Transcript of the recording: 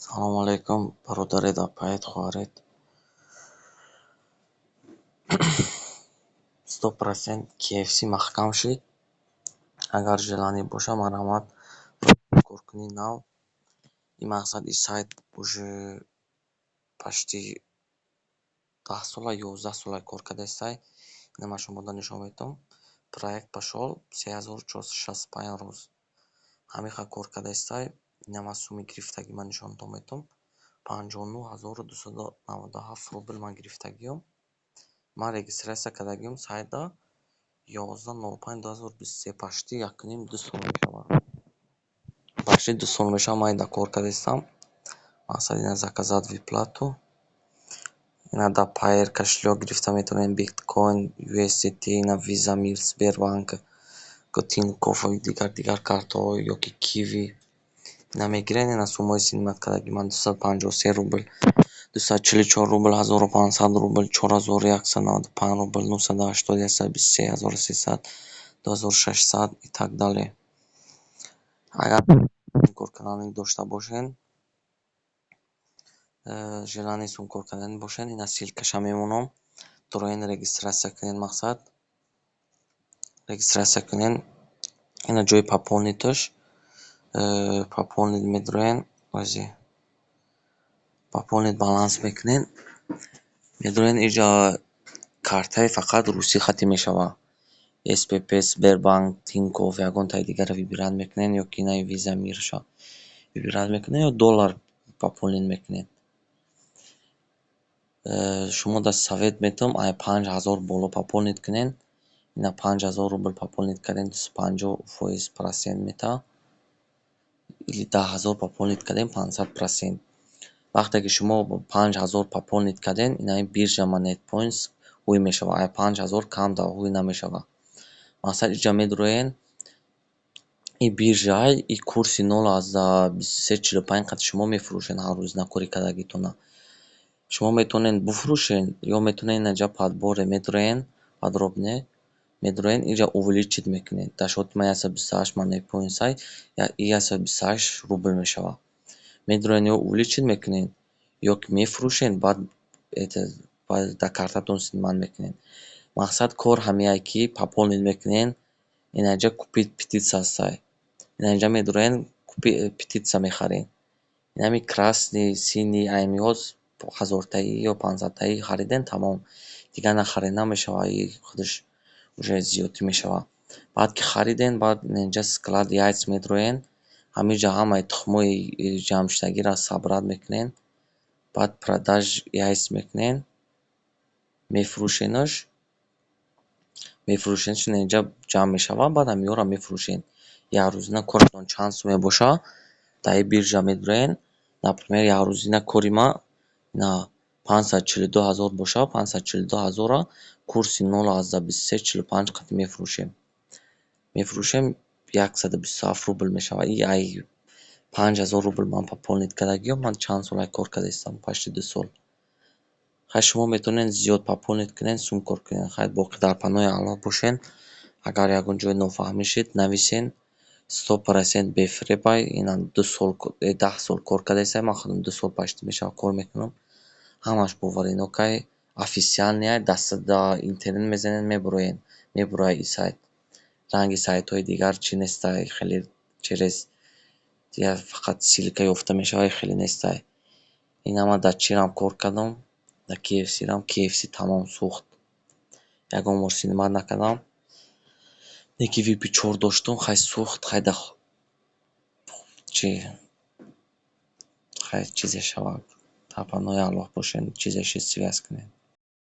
Салому алайкум, бародаред, апаед, хоҳаред. 100% KFC маҳкам шид. Агар желание боша, марҳамат, кор кунӣ нав. Ин мақсад, ин сайт уже почти 10 сола, 11 сола кор кардааст. Ина ман шуморо нишон медиҳам. Проект пошёл 3465 рӯз. Ҳамин хел кор кардааст. Ина ман сумми гирифтагӣ ман нишонтон медиҳам. 59 297 рубл ман гирифтагиём. Ман регистрация кардагиём сайта 11.05.2023, почти якуним ду сол мешавад. Почти 2 сол мешавад, ман инда кор кардаистам. Мақсад, ина заказать выплату. Ина дар Payeer кошелёк гирифта метавонем, биткоин, USDT, ина Visa, Мир, Сбербанк, Тинькофф, дигар дигар картҳо ёки Киви. Ина мегирен, ина суммаи снимать кардагӣ ман: 253 рубл, 244 рубл, 1500 рубл, 4195 рубл, 980, 123, 1300, 2600 и так далее. Агар кор карданӣ дошта бошен, желание сум кор карданӣ бошен, ина ссылкаша мемонам. Дороен, регистрация кунед, мақсад, регистрация кунед. Ина ҷои пополнитьаш, пополнить медроен, ози пополнить баланс мекунед. Медроен, инҷа картаи фақат русӣ хатӣ мешавад. СПП, Сбербанк, Тинькофф, ягон таи дигарро выбирать мекунед ё ки инаи Виза, Мирша выбирать мекунед ё доллар пополнить мекунед. Шумо да совет метавам, ай 5000 боло пополнить кунед. Ина 5000 рубл пополнить кардем, 250% процент метавад. Или 10 000 пополнить кардем, 500%. Вақте ки шумо 5000 пополнить кардем, инаи биржа Монет Points ҳуй мешавад. Ай 5000 кам ҳуй намешавад. Мақсад, инҷа медуроен, и биржаи и курси 0,2345 қадр шумо мефурӯшед ҳар рӯз накори кардагитона. Шумо метавонед буфурӯшед ё метавонед инаҷа подборе медуроен, подробнее медуроен, инҷа увеличить мекунед. Дар шоти ман 128 Монет Points, и 128 рубл мешавад. Медуроен, ё увеличить мекунед, ё ки мефурӯшед, баъд дар картатон снимать мекунед. Мақсад, кор ҳамияе ки пополнить мекунед, инаҷа купить птица ҳастай. Инаинҷа медуроен, птица мехаред. Инами красный, синий, аймиҳо ҳазортаӣ ё 500таӣ харидем, тамом. Дигар нахаред, намешавад, и худаш уже зиёдтӣ мешавад. Баъд ки харидем, баъд инҷа склад яйц медуроен, ҳаминҷа ҳамаи тухмҳои ҷамъшудагиро собрать мекунед, баъд продаж яйц мекунед, мефурӯшенаш, мефурӯшенаш, инҷа ҷамъ мешавад, баъд ҳаминҳоро мефурӯшед. Якрӯзина коратон чанд сум мебошад, дар ин биржа медуроен, например, якрӯзина кори ман на 542 000 бошад, 542 000-ро курси 0,2345 қати мефурӯшем. Мефурӯшем, 127 рубл мешавад. И ай 5000 рубл ман пополнить кардагиём, ман чанд сол ай кор кардаистам, почти 2 сол. Хай, шумо метавонед зиёд пополнить кунед, сум кор кунед. Хай, боқӣ дар паноҳи Аллоҳ бошед. Агар ягон ҷое нофаҳмӣ шид, нависен. 100% бефиребай. Инам 2 сол, 10 сол кор кардаистам, ман худам 2 сол почти мешавад кор мекунам. Ҳамаш боваринокай, официальныйай, дар интернет мезанед, мебуроед, мебурояд ин сайт. Ранги сайтҳои дигар чӣ нестай, хеле через фақат ссылка ёфта мешавад, хеле нестай. Ина ман дар чирам кор кардам, дар KFC-рам, KFC тамом сӯхт. Ягон бор снимать накардам. Неки VIP чор доштум, хай, сӯхт, хай, чи, хай, чизе шавад. Дар паноҳи Аллоҳ бошед, чизе шид, связь кунед.